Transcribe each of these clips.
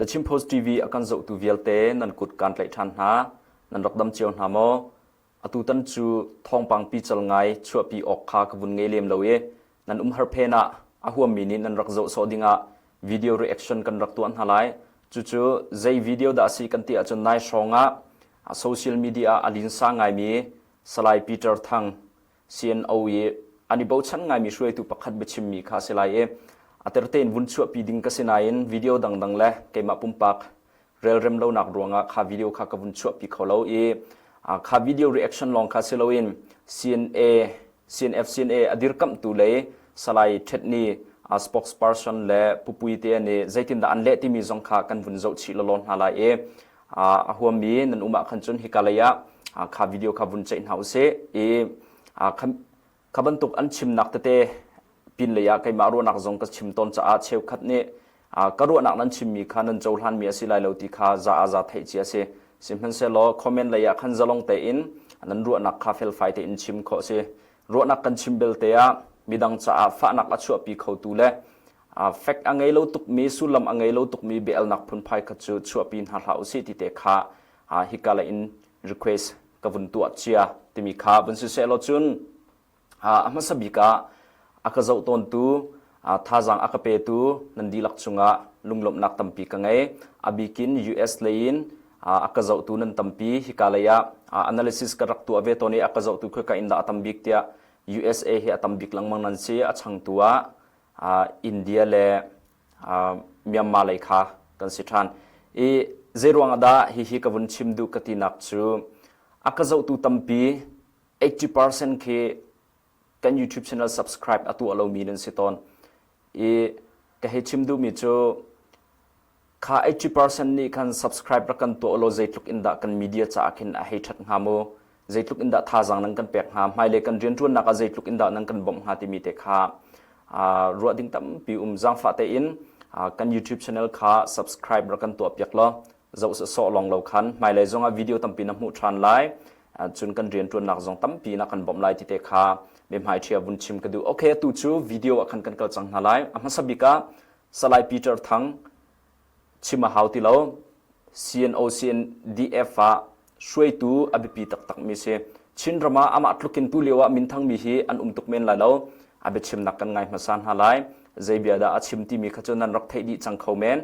The Chin Post TV a kan zohtu vialte nan kut kaan tlaih ṭhan hna. Nan rak dam cio hna maw? Atutan cu thawngpang pical ngai chuahpi awk kha ka vun ngei lem lo i nan umhar phen ah a huammi nih nan rak zoh sawh dingah video reaction kan rak tuah hna lai. Cucu zei video dah a si kan ti ahcun nai hrawng ah social media ah a linsa ngaimi Salai Peter Thang CNO i an i bochan ngaimi hruaitu pakhat biachimmi kha a si lai i a terte in vun chuahpi ding ka si nain video dangdang le keimah pumpak relrem lonak ruangah kha video kha ka vun chuahpi kho lo i kha video reaction lawng kha si loin CNA CNF CNA a dirkamhtu lei Salai Thetni spokesperson le Pupui te nih zeitindah an leh timi zong kha kan vun zoh chih lawlaw hna lai i a huammi nan um ah khan cun hika lei ah kha video kha vun ceih hna usih i kha bantuk an chimnak tete pin lei ah keimah ruahnak zong ka chim tawn caah cheukhat nih ka ruahnak nan chimmi kha nan cohlanmi a si lai lo ti kha za a za theih cia a si. Sihmanhsehlaw comment lei ah khan zalong tein nan ruahnak kha felfai tein chim khawh a si. Ruahnak kan chim belte ah midang caah fahnak a chuahpi khotu le fek a ngei lo tukmi sullam a ngei lo tukmi biaelnak phunphai kha cu chuahpi hna hlah usih ti te kha hika lei in request ka vun tuah cia timi kha vun siseh law cun a hmasa bik ah a ka zoh tawntu thazaang a ka petu nan dihlak cungah lunglawmhnak tampi ka ngei. A bikin US lei in a ka zohtu nan tampi. Hika lei ah analysis ka rak tuah ve tawn i a ka zohtu khoi ka in dah a tam bik tiah USA hi a tam bik lengmang nan si. A changtu ah India le Myanmar lei kha kan si ṭhan. I zeiruang ah dah hihi ka vun chim duh ka tinak cu a ka zohtu tampi 80% khi kan YouTube channel subscribe a tuah lomi nan si tawn. I ka hei chim duhmi cu kha 80% nih khan subscribe rak kan tuah law zeitluk in dah kan media caah khin a hei ṭhat hnga mu zeitluk in dah thazaang nan kan pek hnga hmailei kan rianṭuannak ah zeitluk in dah nan kan bawmh hnga timi te kha ruah ding tampi um zaangfah tein kan YouTube channel kha subscribe rak kan tuah piak law zoh sawh lawng lo khan hmailei zongah video tampi na hmuh ṭhan lai cun kan rianṭuannak zong tampi na kan bawmh lai ti te kha biahmai ṭhia vun chim ka duh okay atu cu video ah khan kan kal cang hna lai a hmasa bik ah Salai Peter Thang chim a hau ti lo CNO CNDF ah hruaitu a biapi taktakmi si Chinram ah amah tlukin tu lio ah minthangmi hi an um tuk men lai lo a biachimnak kan ngai hmasa hna lai zei bia dah a chim timi kha cu nan rak theih dih cang kho men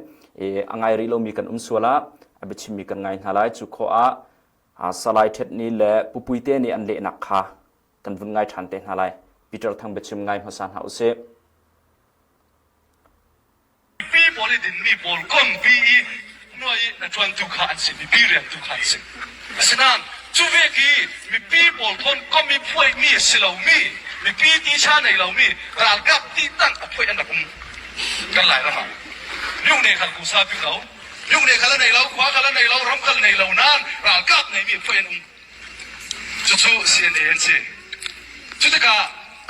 i a ngai rih lomi kan um sual ah a biachimmi kan ngai hna lai cu khawh ah Salai Thetni le Pupuite nih an lehnak kha kan vun ngai ṭhan te hna lai Peter Thang biachim ngai hmasa hna usih. Mipi pawl i dinmi pawl kompi i hnuai i hnaṭuantu kha an si, mipi riantu kha an si. Asinain cu vek i mipi pawl thawn kom i phuaihmi a si lomi, mipi ticha nei lomi ralkap tihtanh a phuaih an rak um kan Lairam ah. Myone khal kusa piu lo, myone khal a nei lo, khua khal a nei lo, ram khal nei lo nain ralkap neimi a phuaih an um. Cucu CNA an si. Cutikah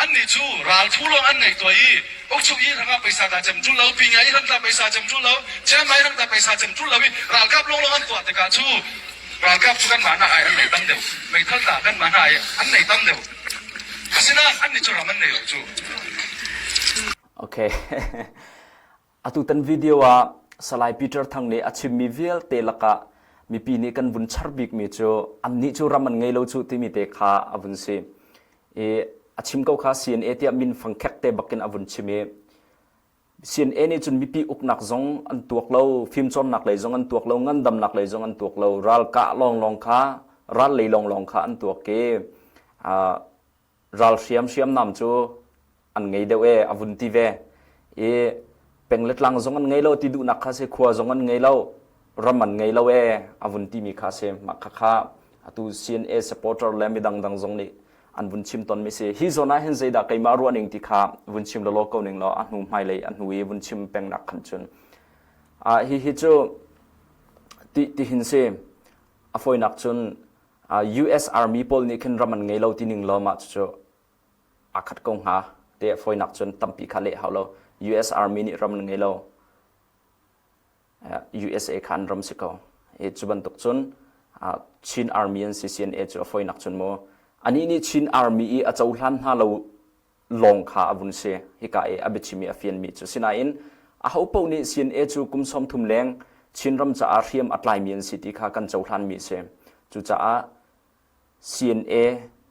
annih cu ralthu lawng an ngaihtuah i ukchuk i hrangah paisa dah cem ṭul lo, pinya i hrang dah paisa cem ṭul lo, Chiangmai hrang dah paisa cem ṭul lo i ralkap lawnglawng an tuah tikah cu ralkap cu kanmah hna ai an nei tam deuh, meithal tla kanmah hna ai an nei tam deuh. Asinain annih cu ram an nei lo cu. Okay. Atutan video ah Salai Peter Thang nih a chimmi vialte lakah mipi nih kan vun char bikmi cu annih cu ram an ngei lo cu timi te kha a vun si. I a chim ko kha CNA tiah min fangkhek te bakin a vun chim i CNA nih cun mipi uknak zong an tuak lo, fimcawnnak lei zong an tuak lo, ngandamnak lei zong an tuak lo, ralkah lawnglawng kha ral lei lawnglawng kha an tuak i ral hriam hriamnam cu an ngei deuh e a vun ti ve i peng le tlang zong an ngei lo ti duhnak kha si khua zong an ngei lo ram an ngei lo e a vun timi kha si mah kha kha atu CNA supporter le midang dang zong nih an vun chim ton mi si hi zawn ah hin zeidah keimah ruah ning ti kha vun chim lolo ko ning law a hnu hmailei a hnu i vun chim peng nak khan cun a hi hi cu ti ti hin si a foinak cun US Army pawl nih khin ram an ngei lo ti ning law mah cucu aa khat ko hnga te a fawinak cun tampi kha leh hau lo US Army nih ram an ngei lo USA kha an ram si ko e cu bantuk cun Chin Army an si CNA cu a fawinak cun mu anih nih Chin Army i a cohlan hna lo lawng kha a vun si hika i a biachim i a fianmi cu sinain aho paoh nih CNA cu kum 30 leng. Chinram caah hriam a tlaimi an si ti kha kan cohlanmi a si. Cucaah CNA,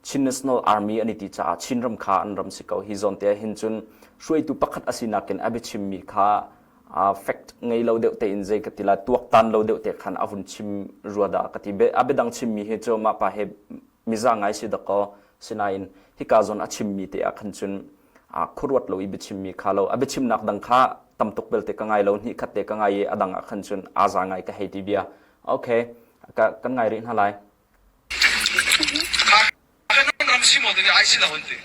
Chin National Army an i ti caah Chinram kha an ram si ko. Hi zawn te ah hin cun hruaitu pakhat a sinak in a biachimmi kha fact ngei lo deuh tein zei ka ti la tuaktan lo deuh te khan a vun chim rua dah ka ti. A biadang chimmi hi cu mah pa he miza ngai si dakaw sinain hika zawn a chimmi te ah khan cun khuaruat lo i biachimmi kha lo a biachimnak dang kha tam tuk belte ka ngai lo hnih khat te ka ngai i a dang ah khan cun aa za ngai ka hei ti bia. Okay, kan ngai rih hna lai. Nan ram si maw ti ai si lo an ti.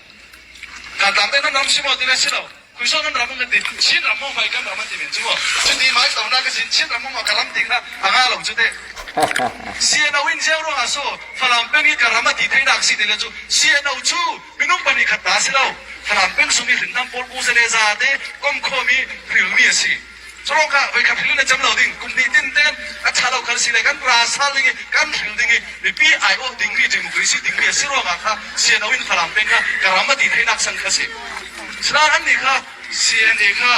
Kan te nan ram si maw ti si lo. Kuiso nan ram an ti. Chin ram mo mai kan ram an ti men chu. Cuti mai to na ka sin Chin ram mo ka ram ti kha anga lo chu te. CNO in zeu ruang ah so Falam peng i ka ram a ti thei nak si ti le cu CNO cu minung pahnih khat ta si lo. Falam peng sung i hrinnam pawl pu zale za te kom khomi hrilmi a si. Curuangah voikhat hril in a cem lo ding kum hnih tin ten a ṭha lo khal si le kan ra sal ding i kan hril ding i mipi aiawh dingmi democracy dingmi a si ruangah kha CNO in Falam peng kha ka ram a ti theinak san kha si. Sinain annih kha CNA kha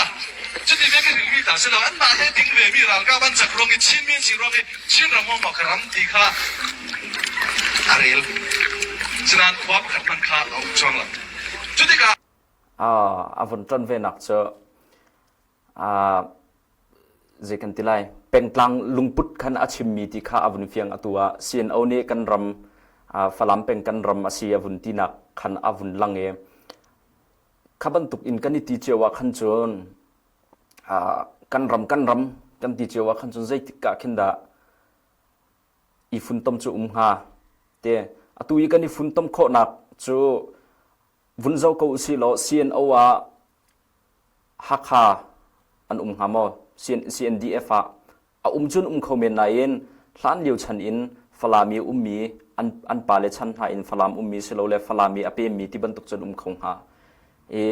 cuti ve kan rilmi ta si lo anmah te ding ve mi ralkap an cak ruang i Chinmi an si ruang i Chin ram maw ka ram ti kha a rel. Sinain khua pakhat hmanh kha a um chuang lo. Cutikah a vun ṭan ve nak cu zei kan ti lai pengtlang lungput khan a chimmi ti kha a vun fiang atu ah CNO nih kan ram Falam peng kan ram a si a vun tinak khan a vun lang i kha bantuk in kan i ti cio ah khan cun kan ram kan ram kan ti cio ah khan cun zeitik ah khin dah i funtom cu um hnga te atu i kan i funtom khawhnak cu vun zo ko usih law CNO ah Hakha an um hnga maw? CNDF ah a um cun um kho men nain hlan lio chan in Falam i ummi an, an pale chan hna in Falam ummi silole Falam i a pemmi ti bantuk cun um kho hnga. I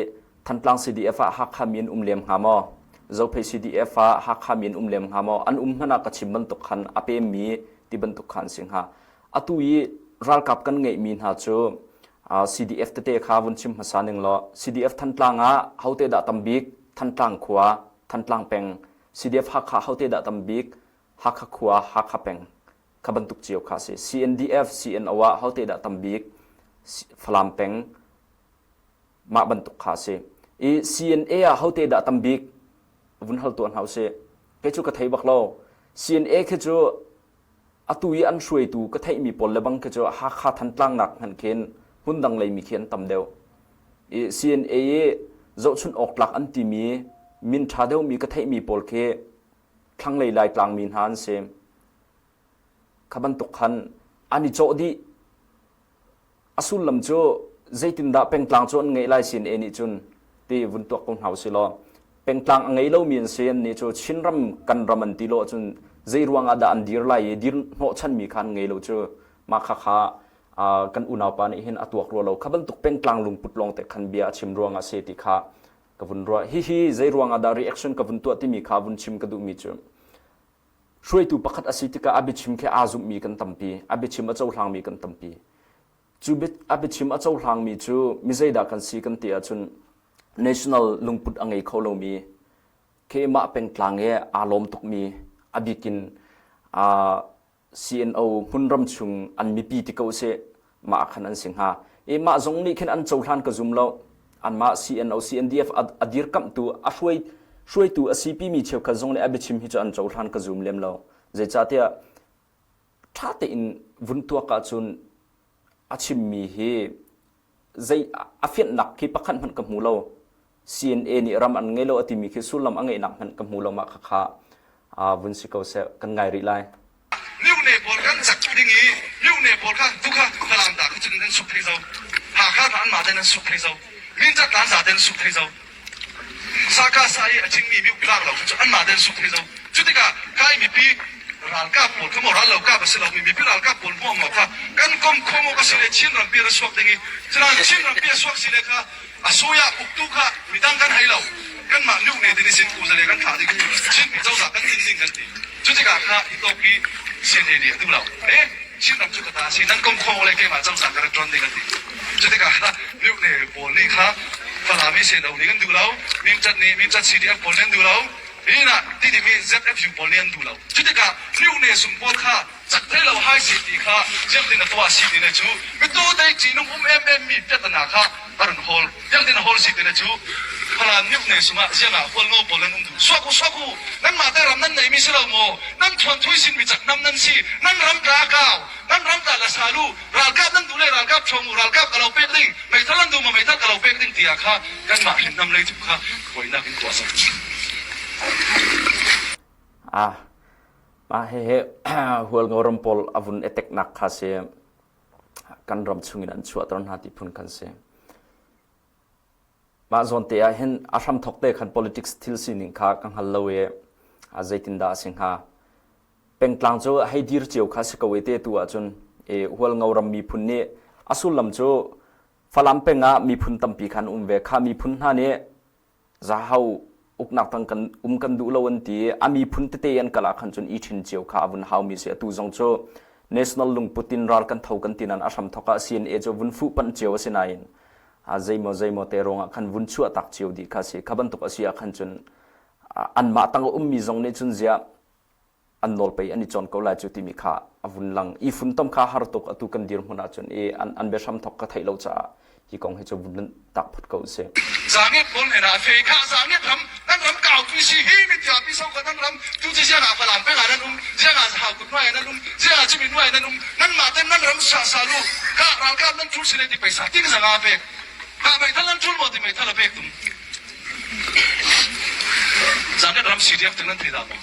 Thantlang CDF ah Hakha mi an um lem hnga maw? Zophei CDF ah Hakha mi an um lem hnga maw? An um hmanh ah ka chim bantuk khan a pemmi ti bantuk khan si hnga. Atu i ralkap kan ngeihmi hna cu CDF tete kha vun chim hmasa ning law CDF Thantlang ah hote dah tam bik Thantlang khua Thantlang peng CDF Hakha hote dah tam bik Hakha khua Hakha peng kha bantuk cio kha si CNDF CNO ah hote dah tam bik Falam peng mah bantuk kha si i CNA ah hote dah tam bik vun hal tuah hna usih kei cu ka thei bak lo CNA khi cu Atu i an hruaitu ka theihmi pawl le bang khi cu Hakha Thantlang nak hmanh khin hmundang leimi khi an tam deuh. I CNA i zohchunh awk tlak an timi min ṭha deuhmi ka theihmi pawl khi thlanglei Laitlang mi hna an si. Kha bantuk khan an i cawh dih. A sullam cu zeitindah pengtlang cu an ngeih lai CNA nih cun ti vun tuak ko hna usih law pengtlang a ngei lomi an si an nih cu Chinram kan ram an ti lo ahcun zei ruang ah dah an dir lai i dir hnawhchanmi kha an ngei lo cu mah kha kha kan unaupa nih hin a tuak rua lo kha bantuk pengtlang lungput lawng te khan bia a chim ruang ah si ti kha ka vun ruah hihi zei ruang ah dah reaction ka vun tuah timi kha vun chim ka duhmi cu Hruaitu pakhat a si tikah a biachim khi aa zumhmi kan tampi, a biachim a cohlangmi kan tampi. Cu a biachim a cohlangmi cu mi zeidah kan si kan ti ahcun national lungput a ngei kho lomi, keimah pengtlang i aa lawm tukmi, a bikin CNO hmunram chung an mipi ti ko seh, mah khan an si hnga. I mah zong nih khin an cohlan ka zum lo. Anmah CNO, CNDF a dirkamhtu, a hruai hruaitu a si pimi cheukhat zong nih a biachim hi cu an cohlan ka zum lem lo. Zeicahtiah ṭha tein vun tuak ahcun a chimmi hi zei a fianhnak khi pakhat hmanh ka hmu lo. CNA nih ram an ngei lo a timi khi sullam a ngeihnak hmanh ka hmu lo mah khakha vun si ko seh kan ngai rih lai. Myone pawl kan cak ding i myone pawl kha tukha Falam dah kha cun nan suk thei zo. Hakha hna anmah ten an suk thei zo. Mincat lan za ten suk thei zo. Saka sa i a chingmi miuk lak lo kha cu anmah ten suk thei zo. Cu tikah kai mipi ralkap pawl kha maw rallokap a si lomi mipi ralkap pawl hmuam maw kha kan kom kho maw ka si le Chin rampi a suak ding i cunan Chin rampi a suak si le kha A suya uktu kha midang kan hei lo. Kanmah nu ne din sin kuzale kan thlah ding Chinmi cozah kan din ding kan ti. Cu tikah kha hi tawk hi CNA nih a duh lo. Eh, Chinram cu ka ta si nan kom kho le keimah cozah ka rak ṭuan ding an ti. Cu tikah kha nu ne pawl nih kha Falam i CNO nih kan duh lo. Mimcat nih Mimcat CDF pawl nih an duh lo. Hi na ti dimi ZFU pawl nih an duh lo. Cu tikah Myone sung pawl kha cak thei lo hai si ti kha ziangtin na tuah si ti ne cu mitu dei ṭihnung um emem mi piahtana kha a run hawl. Ziangtin a hawl si ti ne cu Falam Myone sungah ziangah Hualngo pawl nan um duh. Suak u suak u nanmah te ram nan neimi si lo maw? Nan thuanthui sin mi cak nam nan si. Nan ram tla a kau. Nan ram tla la sal u. Ralkap nan duh le ralkap ṭhawng u. Ralkap ka lo pek ding. Meithal nan duh maw meithal ka lo pek ding tiah kha kanmah hrimnam lei cu kha buainak in tuah cang. Ah, mah hehe Hualngo ram pawl a vun eteknak kha si kan ram chungin an chuahter hna ti phun kan si. Mah zawn te ah hin a hramthok te khan politics thil sining kha ka hngal lo i a zeitindah a si hnga. Pengtlang cu hei dir cio kha si ko i te tu ahcun i Hualngo ram miphun nih a sullam cu Falam peng ah miphun tampi khan um ve. Kha miphun hna nih Zahau uknak tang kan um kan duh lo an ti i a miphun tete an kal ah khan cun i ṭhin cio kha a vun haumi si. Atu zong cu national lungput in ral kan tho kan ti nain a hramthok ah CNA cu vun fuh panh cio a si nain a zeimaw zeimaw te ruangah khan vun chuah tak cio dih kha si. Kha bantuk a si ah khan cun anmah tang a ummi zong nih cun ziah an nawl pei an i cawn ko lai cu timi kha a vun lang. I funtom kha har tuk atu kan dirhmun ahcun i an, an biahram thok ka theih lo caah hi kong hi cu vun tak phut ko si. Zanget pawl hnen ah fe kha zanget ram nan ram kau tu si hi mi tia pi so ka nan ram tu chi siang ah falam peng ah nan um siang ah hau kut nuai nan um siang ah chimi nuai nan um nan mah ten nan ram sa sa lu ka ralkap nan ṭul sile ti paisa ting zanga pek ka meithal nan ṭul maw ti meithal a pek tum Zangat ram CDF te nan thei dah maw?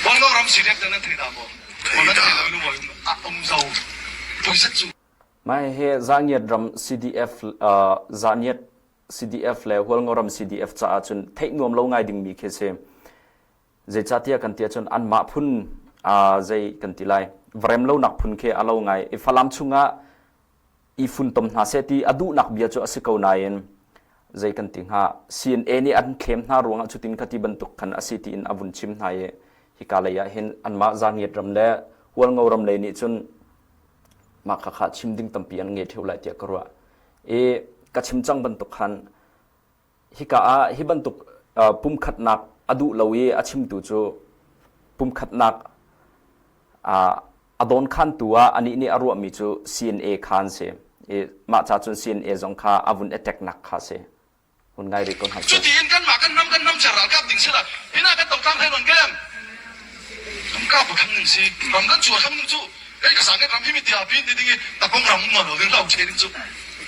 Bongo ram CDF te nan thei dah maw? Nan thei lo lu um zo. Puisat cu. Mai he Zangiat ram CDF Zangiat CDF le Hualngo ram CDF caah cun theih nuam lo ngai dingmi khi si. Zeicahtiah kan ti ahcun anmah phun zei kan ti lai vrem lonak phun khi a lo ngai. I Falam chungah i funtom hna seh ti a duhnak bia cu a si ko nain zei kan ti hnga CNA nih an thlem hna ruangah cutin khati bantuk khan a si tiin a vun chim hna i hika lei ah hin anmah Zangiat ram le Hualngo ram lei nih cun mah khakha chim ding tampi an ngei ṭheo lai tiah ka ruah. I ka chim cang bantuk khan hika ah hi bantuk pumkhatnak a duh lo i a chimtu cu pumkhatnak a dawnkhantu ah anih nih a ruahmi cu CNA kha an si i mah ca cun CNA zong kha a vun attack nak kha si hun ngai rih ko hna Cuti in kanmah kan ram kan ram cia ralkap ding sila hina kan tongtlang thai non kem ram ka bu kham ning si ram kan chuar kham ning cu kai ka sang ram hi mi tia pin ti ding i tapong ram no lo ding lo che ding cu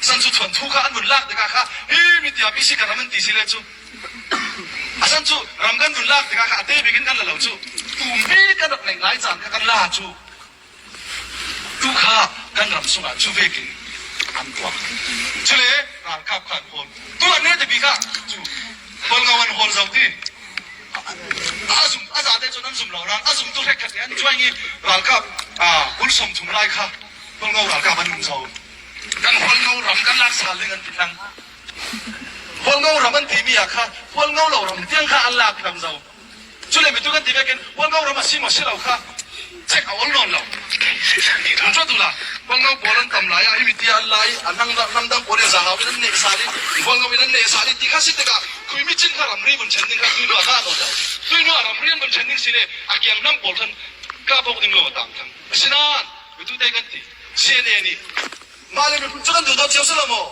san cu thuan thu kha an vun lak tikah kha hi mi tia pi si kan ram an ti si le cu asan cu ram kan vun lak tikah kha a te bik in kan la lo cu tumpi kan rak neih lai caan kha kan la cu tu kha kan ram sungah cu vekin an tuah cule ralkap kha an hawl tu an ne tipi kha cu Hualngo an hawl zau ti a zum a za te cun an zum lo ran a zum tu hrek khat an chuai i ralkap kul som thum lai kha Hualngo ralkap an um zau kan Hualngo ram kan lak sal ding an ti thang Hualngo ram an timi ah kha Hualngo lo ram tiang kha an lak thang zau Cule mitu kan ti vekin Hualngo ram a si maw si lo kha check a ol nawn lo. Cu tu la Hualngo pawl an tam lai ah himi tia an lai an hnam dang pawl in zahau in an neh sal i Hualngo in an neh sal i ti kha si tikah khui mi cin kha ramri vun chen ding kha tuinu a hlah nawn lo. Tuinu a ramri an vun chen ding si le a kiang hnam pawl khan kah bawk ding lo a tang thang. Asinain mitu te kan ti CNA nih Mah le miphun cu kan duhdawt cio si lo maw?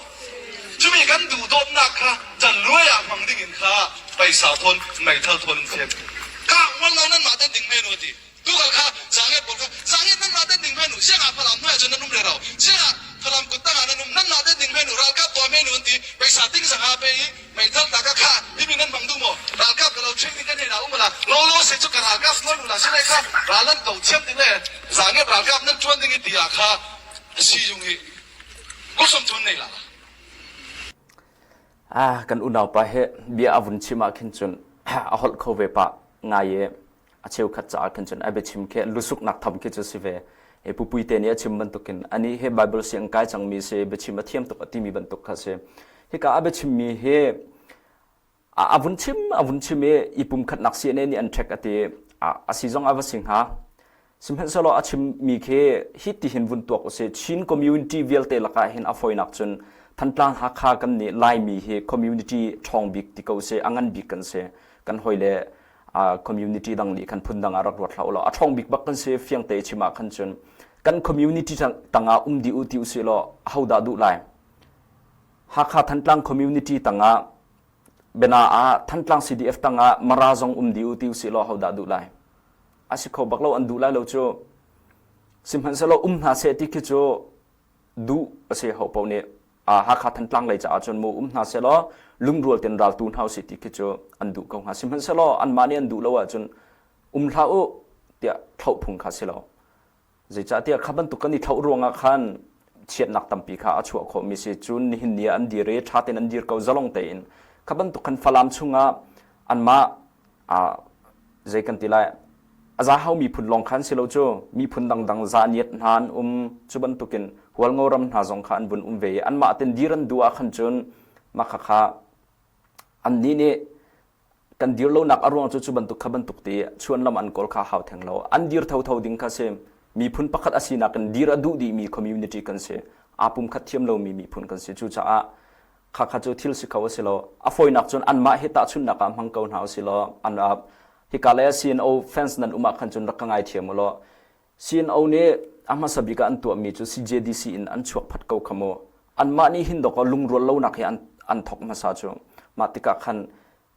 Cumi kan duhdawtnak kha canluai ah hmang ding in kha paisa thawn meithal thawn in fian. Ka ngol lo nan mah ten ding men u ti. Tukal kha zanget pawl kha zanget nan mah ten ding men u. Siangah Falam hnuai cun nan um re ro. Siangah Falam kut tangah nan um nan mah ten ding men u ralkap tuah men u an ti. Paisa ting zanga pe i meithal ta ka kha himi nan hmang duh maw? Ralkap ka lo training kan hei na um la. Lo lo se cu ka ralkap hnuai u la sinai kha ral nan ko thiam ding le zanget ralkap nan tuan ding i ti ah kha siizung hi kusum cun nei la. Ah, kan unaupa he bia a vun chim ah khin cun a holh kho ve pah ngai i a cheukhat caah khin cun a biachim khi lusuknak tham khi cu si ve. E pupui te nih a chim bantukin ani he Bible siang kai cangmi si biachim a thiam tuk a timi bantuk kha si. Hika a biachimmi hi A vun chim a vun chim i i pumkhatnak CNA nih an ṭhek a ti. A si zong a va si hnga. Sihmanhsehlaw a chimmi khi hi ti hin vun tuak usih. Chin community vialte lakah hin a fawinak cun Thantlang Hakha kan nih Laimi hi community ṭhawng bik ti ko usih, a ngan bik kan si. Kan hoi le community dang nih khan phun dang ah rak ruat hlah u law a ṭhawng bik bak kan si fiang te chim ah khan cun kan community tangah um dih u ti usih law aho dah duh lai? Hakha Thantlang community tangah bena ah Thantlang CDF tangah Mara zong um dih u ti usih law aho dah duh lai? A si kho bak lo an duh lai lo cu. Sihmanhsehlaw um hna seh ti khi cu duh a si ho paoh nih Hakha Thantlang lei caah cun mu um hna sehlaw lungrual ten raltu hna usih ti khi cu an duh ko hnga. Sihmanhsehlaw anmah nih an duh lo ahcun um hlah u tiah thlauh phung kha si lo. Zeicahtiah kha bantuk kan i thlauh ruangah khan chiatnak tampi kha a chuah khawhmi si. Cun nihin ni ah an dir i ṭha tein an dir ko zalong tein. Kha bantuk khan Falam chungah anmah zei kan ti lai a za hau miphun lawng khan si lo cu miphun dangdang za niat hna an um cu bantukin Hualngo ram hna zong kha an vun um ve i anmah ten dir an duh ah khan cun mah kha kha annih nih kan dir lonak a ruang cu cu bantuk kha bantuk ti chuanlam an kawl kha hau theng lo an dir thotho ding kha si miphun pakhat a sinak in dir a duh dihmi community kan si aa pumkhat thiam lomi miphun kan si cucaah Khakha cu thil si kho a si lo. A fawinak cun anmah hi tahchunhnak ah hmang ko hna usih law an hika lei ah CNO fans nan um ah khan cun rak ka ngaithiam u law CNO nih a hmasa bik ah an tuahmi cu CJDC in an chuak phat ko kha mu. Anmah nih hin dawkaw lungrual lonak hi an an thok hmasa cu. Mah tikah khan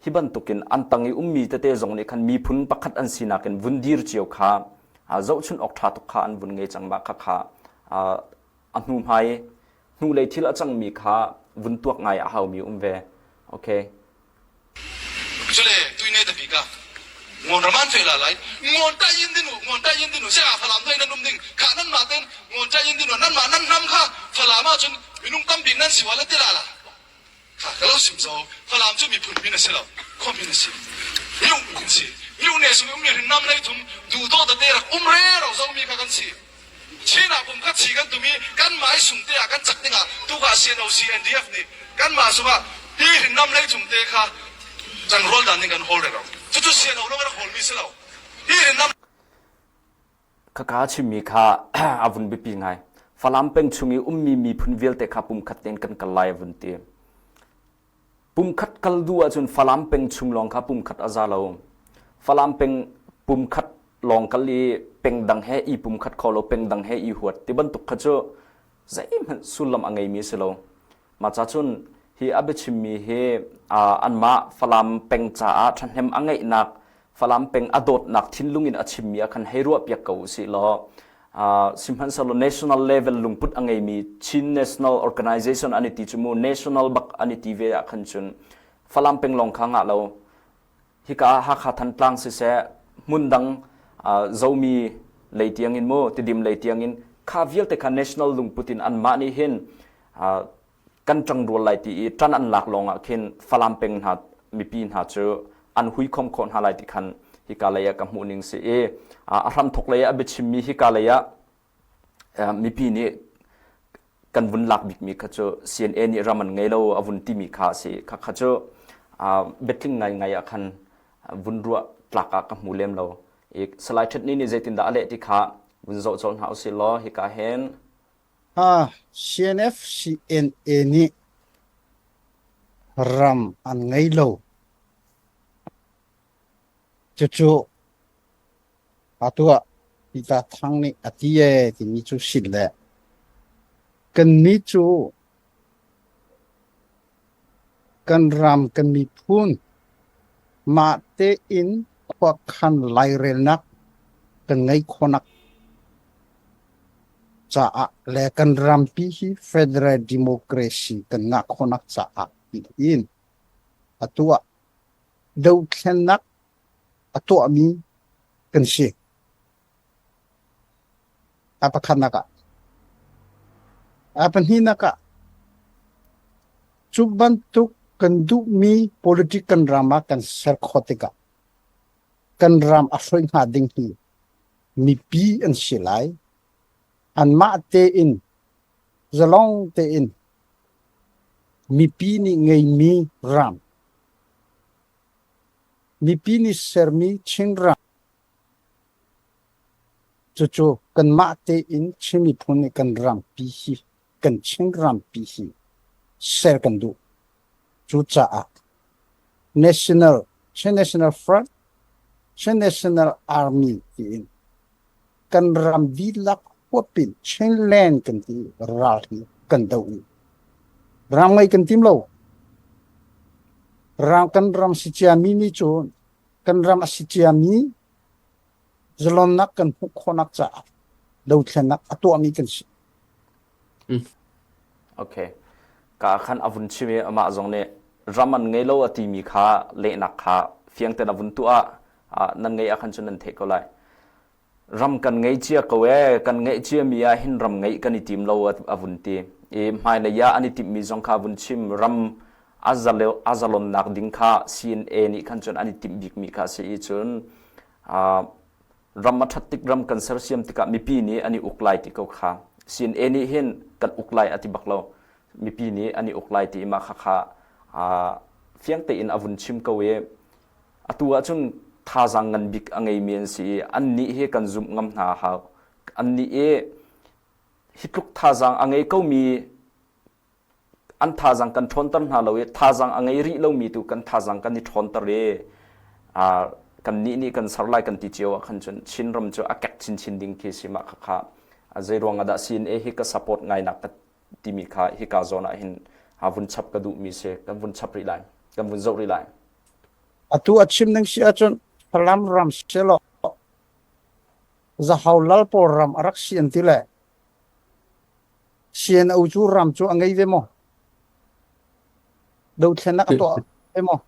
hi bantukin an tang i ummi tete zong nih khan miphun pakhat an sinak in vun dir cio kha zohchun awk ṭha tuk kha an vun ngei cang mah kha kha a hnu hmai hnulei thil a cangmi kha vun tuak ngai a haumi um ve. Okay. Cule tuine ta bika ngon raman fe la lai ngon ta yin dinu ngon ta yin dinu se a falam doi nan um ding kha nan ma ten ngon ta yin dinu nan ma nan nam kha falam ah cun minung tam bik nan siwa la ti la la Kha ka lo sim zo. Falam cu miphun min a si lo, khua min a si. Miu kan si. Miu ne sung um mi rinnam lei thum duhdaw tete rak um re ro zo mi kha kan si. Chin ah pum khat si kan tum i kan mah i sung te ah kan cak dingah tuka CNOC NDF nih kan mah sungah hi rinnam lei thum te kha cangrual dan ding kan hawl re ro. Cucu CNO lawng rak hawl mi si lo. Hi rinnam Khaka chimmi kha a vun biapi ngai. Falam peng chung i ummi miphun vialte kha pumkhat tein kan kal lai a vun ti. Pumkhat kal duh ahcun Falam peng chung lawng kha pumkhat a za lo. Falam peng pumkhat lawng kal i peng dang he i pumkhat kho lo, peng dang he i huat ti bantuk kha cu zeihmanh sullam a ngeimi a si lo. Mah ca cun hi a biachimmi hi anmah Falam peng caah ṭhahnem a ngeihnak, Falam peng a dawtnak thinlung in a chimmi ah khan hei ruahpiak ko usih law sihmanhsehlaw national level lungput a ngeimi Chin National Organization an i ti cu mu national bak an i ti ve ah khan cun Falam peng lawng kha ngah lo hika ah Hakha Thantlang siseh hmun dang Zomi lei tiangin mu Tidim lei tiangin kha vialte kha national lungput in anmah nih hin kan ṭangrual lai ti i ṭan an lak lawngah khin Falam peng hna mipi hna cu an huikhom khawh hna lai ti khan hika lei ah ka hmuh ning si i a hramthok lei ah a biachimmi hika lei ah mipi nih kan vun lak bikmi kha cu CNA nih ram an ngei lo a vun timi kha a si. Kha kha cu biatling ngaingai ah khan vun ruah tlak ah ka hmu lem lo. I Salai Ṭhet Ni nih zeitindah a leh ti kha vun zoh colh hna usih law hika hin CNF CNA nih ram an ngei lo. Cucu Atu ah Peter Thang nih a ti ee timi cu si le kannih cu kan ram kan miphun mah tein khuakhan lairelnak kan ngeih khawhnak caah le kan rampi hi federal democracy kan ngah khawhnak caah tiin atu ah dothlennak a tuahmi kan si. A pakhatnak ah. A pahnihnak ah, cu bantuk kan duhmi politic kan ram ah kan ser khawh tikah kan ram a hruai hnga ding hi mipi an si lai. Anmah tein zalong tein mipi nih ngeimi ram Mipi nih sermi Chinram cucu kanmah tein Chin miphun nih kan rampi hi kan Chin rampi hi ser kan duh. Cucaah national Chin National Front, Chin National Army tiin kan ram dihlak huapin Chinland kan ti ral hi kan do i ram ngei kan tim lo. Ram kan ram si ciami nih cun kan ram a si ciami zalonnak kan hmuh khawhnak caah dothlennak a tuahmi kan si. Okay. Ka khan a vun chim i amah zong nih ram an ngei lo a timi kha lehnak kha fiang ten a vun tuah ah nan ngeih ah khan cun nan theih ko lai. Ram kan ngei cia ko ee, kan ngeih ciami ah hin ram ngeih kan i tim lo a vun ti. I hmailei ah an i timhmi zong kha vun chim ram a zalonnak ding kha CNA nih khan cun an i timh bikmi kha a si i cun ram a ṭhat tik ram kan sersiam tikah mipi nih an i uk lai ti ko kha CNA nih hin kan uk lai a ti bak lo mipi nih an i uk lai ti mah kha kha fiang tein a vun chim ko i atu ahcun thazaang ngan bik a ngeimi an si i annih hi kan zumh ngam hna hau annih i hi tluk thazaang a ngei komi an thazaang kan ṭhawnter hna lo i thazaang a ngei rih lomi tu kan thazaang kan i ṭhawnter i kannih nih kan ser lai kan ti cio ah khan cun Chinram cu a kek chinchin ding khi si mah khakha zei ruang ah dah CNA hi ka support ngainak ka timi kha hika zawn ah hin vun chap ka duhmi si kan vun chap rih lai kan vun zoh rih lai Atu a chim ning si ahcun Falam ram selaw Zahau lal pawl ram a rak si an ti le CNO cu ram cu a ngei ve maw? Dothlennak a tuah ve maw?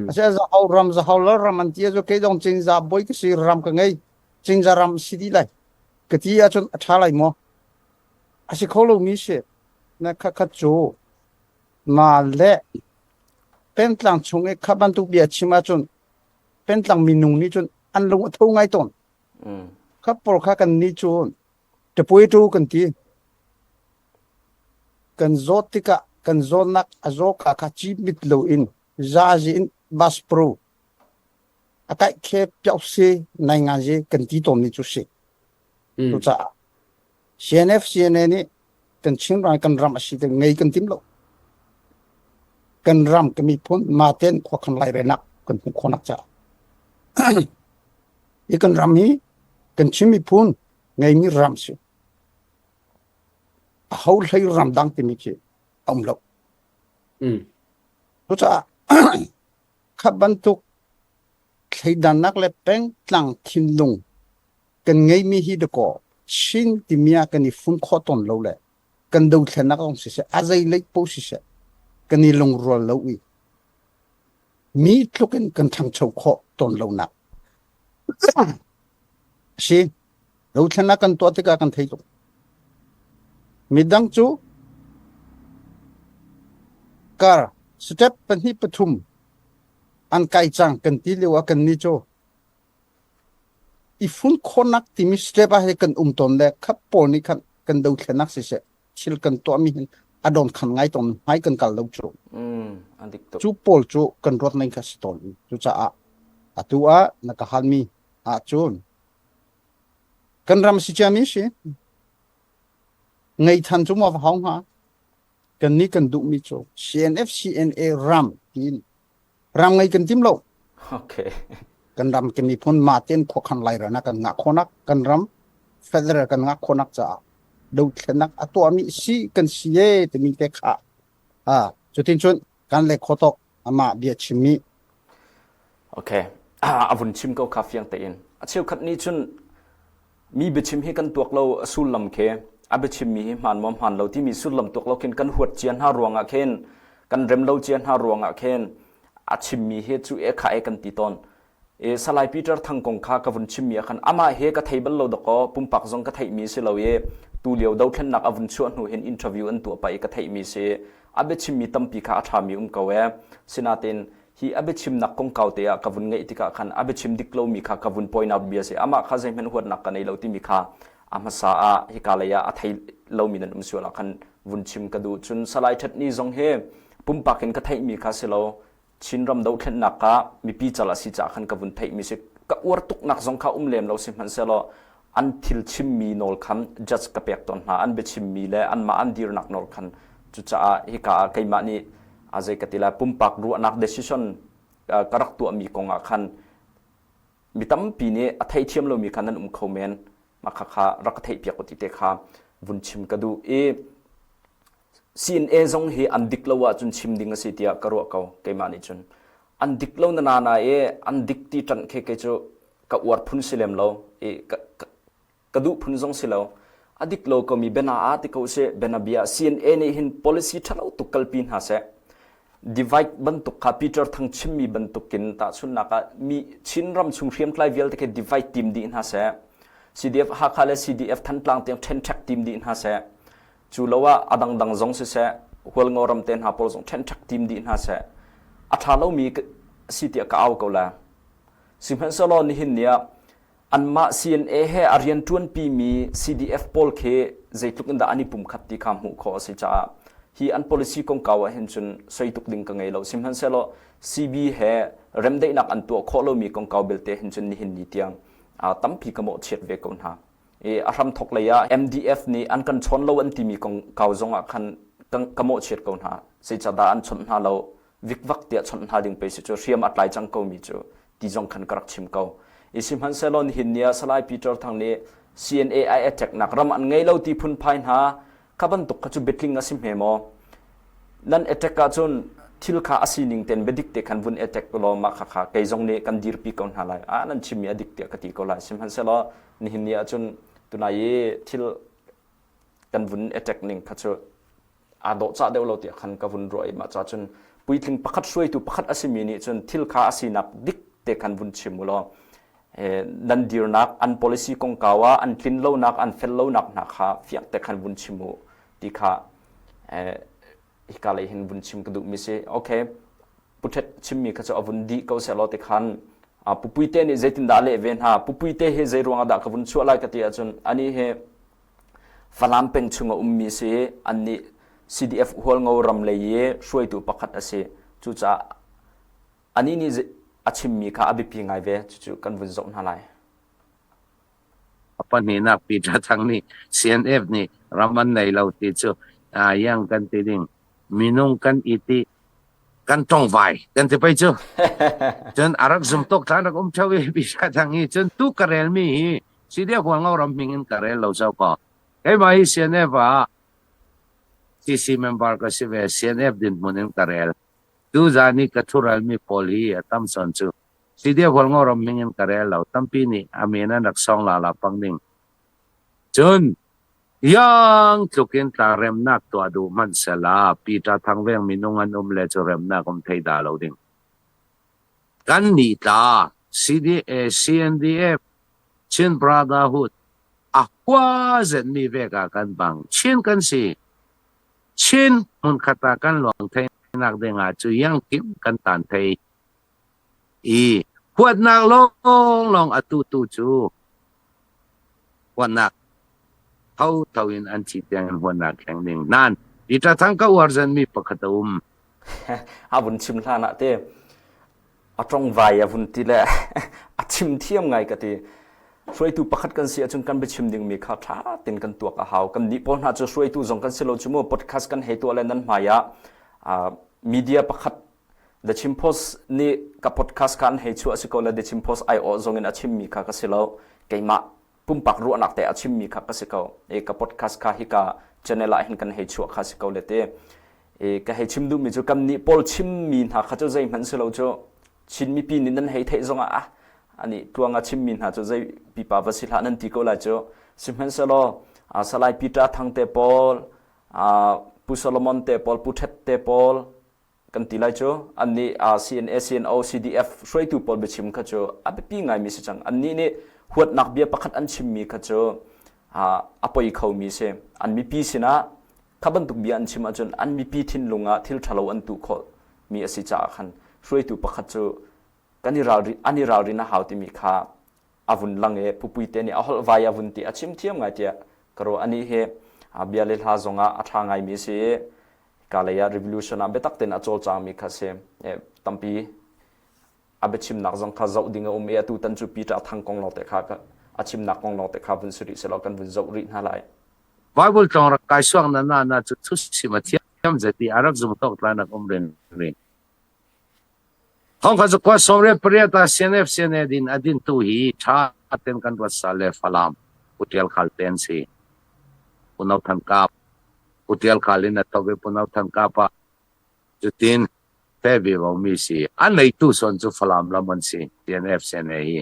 Asiah Zahau ram, Zahau lal ram an ti ahcun kei zong Cinzah bawi ka si, ram ka ngei. Cinzah ram si dih lai. Ka ti ahcun a ṭha lai maw? A si kho lomi si. Na khatkhat cu ma le pengtlang chung i kha bantuk bia chim ahcun pengtlang minung nih cun an lung a tho ngai tawn. Kha pawl kha kan nih cun Tapuaiṭu kan ti. Kan zawt tikah kan zawtnak a zawka kha cimit loin zazi in bus pro a kaih khe piau si nai ngazi kan ti tawnmi cu si. Cucaah CNF CNA nih kan Chinram kan ram a si te ngei kan tim lo. Kan ram kan miphun maten khuakhan lairelnak kan hmuh khawhnak caah. Hi kan ram hi kan Chin miphun ngeimi ram si. Aho hlei ram dang timi khi a um lo. Cucaah kha bantuk thleidannak le pengtlang thinlung kan ngeimi hi dakaw Chin timi ah kan i fun khawh tawn lo le kan dothlennak zong siseh a zei lei paoh siseh kan i lungrual lo i mi tluk in kan ṭhangcho khawh tawn lonak si dothlennak kan tuah tikah kan thei tuk midang cu kar step pahnih pathum an kai cang kan ti lio ah kan ni cu i fun khawhnak timi step ah hi kan um tawn le khap pawl nih khan kan dothlennak siseh thil kan tuahmi hin a don khan ngai tawn hmai kan kal lo cu cu pawl cu kan ruat ning kha si tawn cucaah atu ah na ka halmi ahcun kan ram si ciami si ngei than cu maw va hau hnga kan nih kan duhmi cu CNF CNA ram tiin ram ngei kan tim lo okay kan ram kan miphun ma ten khuakhan lairana kan ngah khonak kan ram federal kan ngah khonak caah dothlenak a tuahmi si kan si e timi te kha a cutin cun kan le khotok amah bia chimmi okay a vun chim ko kha fiang tein a cheukhat nih cun Mi biachim hi kan tuak lo a sullam khi a biachimmi hi hmaan maw hmaan lo timi sullam tuak lo khin kan huat cia hna ruangah khin kan rem lo cia hna ruangah khin a chimmi hi cu e kha e kan ti tawn. E, Salai Peter Thang kong kha ka vun chimmi ah khan amah he ka thei bal lo dakaw pumpak zong ka theihmi si lo i tulio dothlennak a vun chuah hnu hin interview an tuah pah i ka theihmi si a biachimmi tampi kha a ṭhami um ko e sinain hi a biachimnak kongkau te ah ka vun ngeih tikah khan a biachim dik lomi kha ka vun point out bia si amah kha zeihmanh huatnak ka nei lo timi kha a hmasa ah hika lei ah a thei lomi nan um sual ah khan vun chim ka duh cun Salai That Ni zong hi pumpak in ka theihmi kha si lo Chinram dothlennak ah mipi cal a si caah khan ka vun theihmi si ka uar tuknak zong kha um lem lo si hmanhsehlaw an thil chimmi nawl khan judge ka pek tawn hna an biachimmi le anmah an dirnak nawl khan cucaah hika ah keimah nih a zei ka ti lai pumpak ruahnak decision. ka rak tuahmi kong ah khan mi tampi nih a theithiam lomi kha nan um kho men. Mah khakha rak ka theihpiak u ti te kha vun chim ka duh i CNA zong hi an dik lo ahcun chim ding a si tiah ka ruah ko keimah nih cun. An dik lo na na i an dik ti ṭanh khi kei cu ka uar phun si lem lo i ka, ka, ka duh phun zong si lo. A dik lo komi biana ah ti ko sih bianabia CNA nih hin policy ṭhalo tuk kalpi hna seh. Divide bantuk kha Peter Thang chimmi bantukin tahchunhnak ah mi Chin ram chung hriamtlai vialte khi divide tim dih hna seh. CDF Hakha le CDF Thantlang tiang ṭhenṭhek tim dih hna seh. Cu lo ah a dangdang zong siseh, Hualngo ram te hna pawl zong ṭhenṭhek tim dih hna seh. A ṭha lomi si tiah ka au ko la. Sihmanhsehlaw nihin ni ah anmah CNA he a rianṭuanpimi CDF pawl khi zeitluk in dah an i pumkhat ti kha hmuh khawh a si caah hi an policy kongkau ah hin cun soi tuk ding ka ngei lo. Sihmanhsehlaw CB he remdaihnak an tuah khawh lomi kongkau belte hin cun nihin ni tiang tampi ka mawhchiat ve ko hna. I a hramthok lei ah MDF nih an kan chawn lo an timi kongkau zong ah khan ka mawhchiat ko hna. Zeicahdah an chawnh hna lo? Vikvak tiah chawnh hna ding pei si cu hriam a tlai cang komi cu ti zong khan ka rak chim ko. I sihmanhsehlaw nihin ni ah Salai Peter Thang nih CNA ai attack nak ram an ngei lo ti phunphai hna kha bantuk kha cu biatling a si hme maw? Nan attack ahcun thil kha a sining ten biadik te khan vun attack law mah kha kha kei zong nih kan dirpi ko hna lai. Ah nan chimmi a dik tiah ka ti ko lai. Sihmanhsehlaw nihin ni ahcun tunai i thil kan vun attack ning kha cu aa dawhcah deuh lo tiah khan ka vun ruah i mah ca cun puitling pakhat hruaitu pakhat a simi nih cun thil kha a sinak dik te khan vun chim u law nan dirnak an policy kongkau ah an tlin lonak an fel lonak hna kha fiang te khan vun chim u ti kha hika lei hin vun chim ka duh mi si. Okay, puthet chimmi kha cu a vun dih ko sehlaw ti khan pupuite nih zeitindah a leh ve hna? Pupuite hi zei ruangah dah ka vun chuah lai ka ti ahcun ani hi Falam peng chung a ummi si. Annih CDF Hualngo ram lei i hruaitu pakhat a si. Cucaah anih nih a chimmi kha a biapi ngai ve. Cucu kan vun zoh hna lai. A pahnihnak Peter Thang nih CNF nih ram an nei lo ti cu yang kan ti ding minung kan i ti kan tongvai kan ti pei cu. Cun a rak zum tuk tlan rak um theo i Peter Thang hi cun tu ka rel mi hi CDF Hualngo ram hming in ka rel lo zau ko. Keimah hi CNF ah CC member ka si ve. CNF dinhmun in ka rel. Tu zan i ka thural mi pawl hi a tam sawn cu CDF Hualngo ram hming in ka rel lo. Tampi nih a min an rak song la la pang ding. Cun yang tluk in tla remnak tuah duh hmanh sela Peter Thangveng minung an um le cu remnak um thei dah lo ding. Kan nih tla CDA, CNDF, Chin Brotherhood a hua zetmi vek ah kan bang. Chin kan si. Chin hmunkhat ah kan luang theinak ding ah cu yang kim kan tan thei. I huatnak lawnglawng a tutu cu huatnak tho in an thi tiang in huatnak thleng ding. Nan Peter Thang ka uar zenmi pakhat a um. A vun chim hlan ah te a tongvai a vun ti le a chim thiam ngai ka ti. Hruaitu pakhat kan si ahcun kan biachim dingmi kha ṭha tein kan tuak a hau. Kan nih pawl hna cu hruaitu zong kan si lo cu mu. Podcast kan hei tuah le nan hmai ah media pakhat The Chin Post nih ka podcast kha an hei chuah si ko le The Chin Post aiawh zong in a chimmi kha ka si lo. Keimah pumpak ruahnak te a chimmi kha ka si ko. E ka podcast kha hika channel ah hin kan hei chuah kha si ko le te. E ka hei chim duhmi cu kan nih pawl chimmi hna kha cu zeihmanh si lo cu Chin mipi nih nan hei theih zong ah ah ani tluang a chimmi hna cu zei pipa va si hlah nan ti ko lai cu. Sihmanhsehlaw Salai Peter Thang te pawl, Pu Solomon te pawl, Pu Thet te pawl, kan ti lai cu. Annih CNA, CNO, CDF hruaitu pawl biachim kha cu a biapi ngaimi si cang. Annih nih huatnak bia pakhat an chimmi kha cu a poi khomi si. An mipi sinah kha bantuk bia an chim ahcun an mipi thinlung ah thil ṭhalo an tuh khawh mi a si caah khan hruaitu pakhat cu kan i ralrin an i ralrin a hau timi kha a vun lang i pupuite nih a holh vai a vun ti a chim thiam ngai tiah ka ruah. Anih hi bia le hla zongah a ṭha ngaimi a si i ka lei ah revolution ah biatak tein a cawlcangmi kha si. Tampi a biachimnak zong kha zoh ding a um i atu tan cu Peter Thang kong lawng te kha a chimnak kong lawng te kha vun si rih selaw kan vun zoh rih hna lai. Bible tlawng rak kai suak na na na cu thu sim a thiam zeti a rak zum tok tla nak um rin rin. Thongkhat zakua 98 ah CNF CNA din a din tu hi tha ten kan ruat sa le Falam Pu Tial Khal te an si. Pu No Than Kap Pu Tial Khal in a thok i Pu No Than Kap ah cutin fe ve vo mi si. A neitu son cu Falam lam an si CNF CNA hi.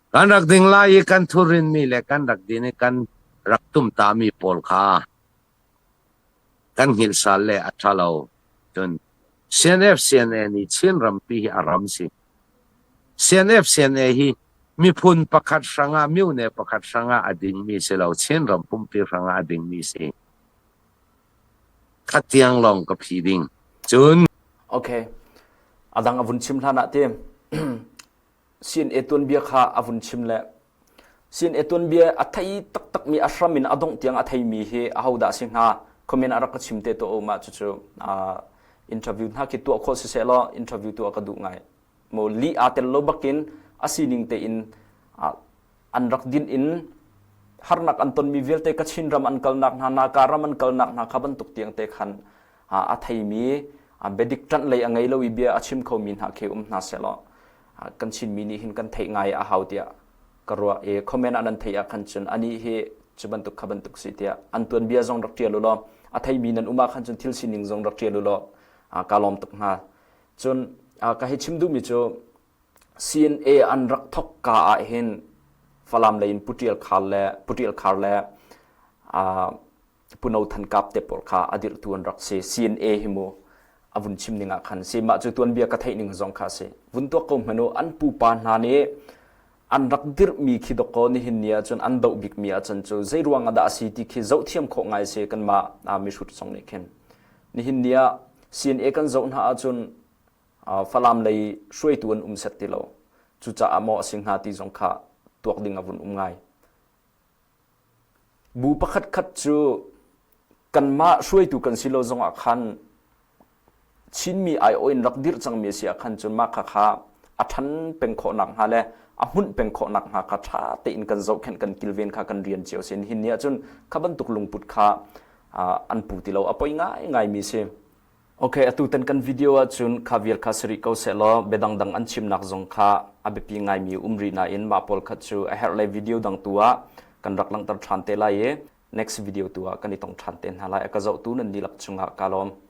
Kan rak ding lai i kan thurin mi le kan rak din i kan rak tum ta mi pawl kha kan hngilh sal le a ṭha lo. Cun CNF CNA nih Chin rampi hi a ram si. CNF CNA hi miphun pakhat hrangah myone pakhat hrangah a dingmi si lo Chin ram pumpi hrangah a dingmi si. Khat tiang lawng ka phi ding. Cun Okay. A dang a vun chim hlan ah te CNA tuanbia kha a vun chim le CNA tuanbia a thei taktakmi a hram in a dongh tiang a theimi hi ahodah a si hnga? Comment a rak ka chim te tuah u mah cucu interview hna khi tuah khawh siseh law interview tuah ka duh ngai. Mo li aa tel lo bakin a sining tein an rak din in harnak an tonmi vialte Kachin ram an kalnak hna Naka ram an kalnak hna kha bantuk tiang te khan a theimi biadik ṭanh lei a ngei lo i bia a chim khomi hna khi um hna sehlaw kan Chinmi nih hin kan theih ngai a hau tiah ka ruah i comment ah nan theih ah khan cun anih hi cu bantuk kha bantuk si tiah an tuanbia zong rak ṭial u law a theimi nan um ah khan cun thil sining zong rak ṭial u law ka lawm tuk hnga. Cun ka hei chim duhmi cu CNA an rak thok ka ah hin Falam lei in Pu Ṭial Khar le Pu Ṭial Khar le Pu No Than Kap te pawl kha a dirhtu an rak si. CNA hi mu a vun chim ning ah khan si. Mah cu tuanbia ka theih ning zong kha si. Vun tuak ko hmanh u an pupa hna nih an rak dirhmi khi dawkaw nihin ni ahcun an doh bikmi ahcun cu zei ruang ah dah a si ti khi zoh thiam khawh ngai si kanmah mihrut zong nih khin. Nihin ni ah CNA kan zoh hna ahcun Falam lei hruaitu an um set ti lo. Cucaah maw a si hnga ti zong kha tuak ding a vun um ngai. Bu pakhatkhat cu kanmah hruaitu kan si lo zongah khan Chinmi aiawh in rak dirh cangmi a si ah khan cun mah khakha a ṭhan peng khawh nakhnga le a hmunh peng khawh nakhnga kha ṭha tein kan zohkhenh kan kilven kha kan rian cio a si. Nihin ni ahcun kha bantuk lungput kha an pu ti lo. A poi ngaingaimi si. Okay, atu tan kan video ahcun kha vial kha si rih ko sehlaw bia dangdang an chimnak zong kha a biapi ngaimi um rih nain mah pawl kha cu a herh le video dang tu ah kan rak langhter ṭhan te lai i next video tu ah kan i tong ṭhan te hna lai. A ka zohtu nan dihlak cungah ka lawm.